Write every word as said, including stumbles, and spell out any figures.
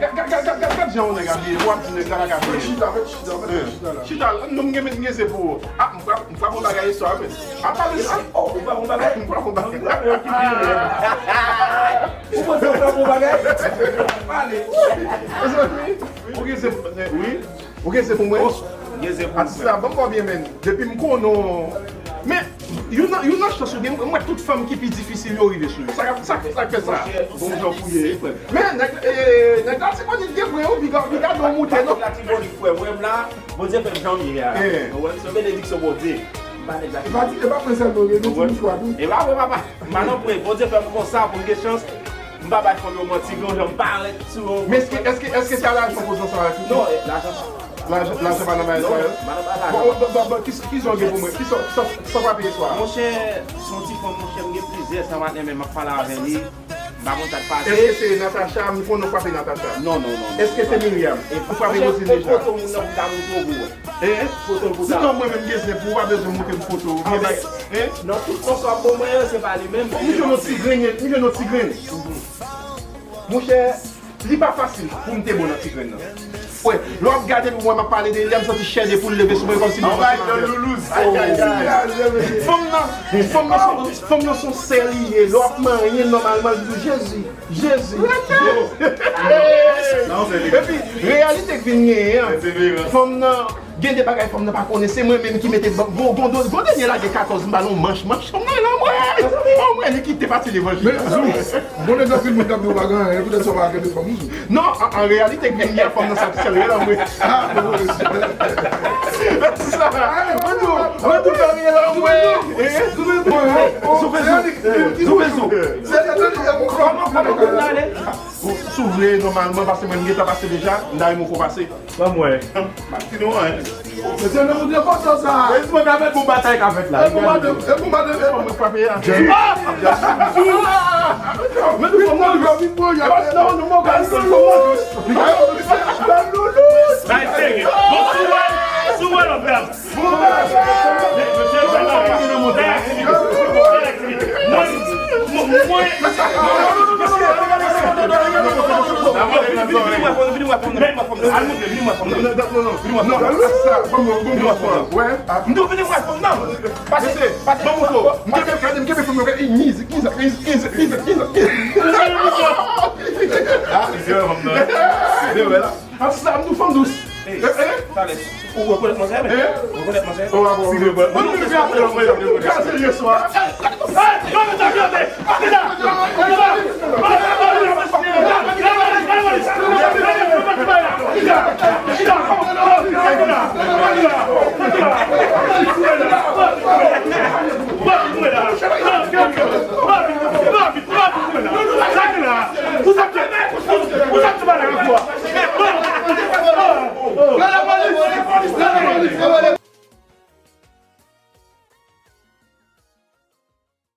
gad, gad, gad, gad, gad, gad jan yon nèg abiye, w ap di nèg la pa ka fè. Chita, chita, chita la. Chita, non, m gen, m gen se pou ou. Ah, m frape yon bagay istwa, men. A pale sa. Oh, ou frape yon bagay? M frape yon bagay. Ou panse ou frape yon bagay? Pale. Ou gen se, wi. Ou gen se pou mwen? Ou gen se pou mwen. Asla, ban m ba w byen, men. Depi m konnen w. Men, youn nan, youn nan chans ou gen, mwen, tout fanm ki pi difisil yo rive sou yo. Sa, sa, sa k fè sa? Monchè, bon jan pou ye, frè m. Men, nèg, e, nèg la, se pa nèg gen pwen, wi, piga, piga non moute, non. Latibonik, frè m, wè m la, Bondye fè m jan m ye a. Ou wè, se benediksyon Bondye. M pa nèg la. E pa ti, e pa mwen sèlman, gen ti mouchwa tou. E pa vre, papa. M pa nan pwen, Bondye fè m konsa pou m gen chans. M pa bay fanm yo manti, gen yon jan m parèt sou yo. Men èske, èske, èske se a lajan w poze ansanm avèk li? Non, e, lajan pa. Lajan, lajan pa nan bagay sa yo? Non, pa nan bagay lajan. Bon, bon, bon, bon, ki, ki jan w gen pou mwen? Ki sa, ki sa, ki sa w frape yè swa? Monchè, se yon ti fanm, monchè, m gen plizyè sa maten, men m ap pale avè li. M pa konn sa k pase. Èske se Natacha? M konnen w frape Natacha. Non, non, non, non. Èske se Myriam? Ou frape Rosine deja? Foto moun nan pou ta montre w pou wè. Hein? Foto l pou ta. Sinon, mwen menm, gen se pou w pa bezwen montre m foto. Ah, men, hein? Nan tout non sa w ap ban mwen yo, se pa li menm. M jwenn yon ti grenn, m jwenn yon ti grenn. Monchè, li pa fasil pou m te bon nan ti grenn nan. Wè, lè w ap gade m, wè m ap pale de li, m santi chè de poul leve sou mwen kòmsi m te. Fanm nan, fanm nan se, fanm nan se yon sè li ye. Lè w ap manyen nòmalman, li di w, Jezi, Jezi. Epi, reyalite k vin genyen an, fanm nan, gen de bagay fanm nan pa konnen, se mwen menm ki mete, gon, gon, gon, gon dènye lage katòz, m ba l yon manch, manch, fanm nan rele anmwe. Anmwe, li kite pati levanjil. Men, Zou, m konnen gen anpil moun k ap di w pa gen anyen, poutèt sa w pa gen de fanm, Zou. Non, an, an reyalite, k vin gen fanm nan sa ki sèl rele anmwe. Mwen di w, mwen di w, fè rele anmwe. Soupe Zou, soupe Zou. Kòman, kòman, kòman ale? Si w vle, nòmalman, paske mwen, m gentan pase deja, m ta renmen w fè w pase. Ban m wè. M ap di nou anyen. Mesye, nou montre foto sa. E si mwen ka fè bon batay ka fèt la. E pou madanm, e pou madanm, e pou mwen frape a. Ah! Men nou fò mwen jwe. Non, non, non, non. Bay serye. Bon, si w wè, si w wè lòt la. Asla, m tou fanm dous. Hey, talè. Ou rekonèt manzè, men? Ou rekonèt manzè, men? Ou rekonèt manzè? Ou rekonèt manzè? Ou rekonèt manzè? Ou rekonèt manzè?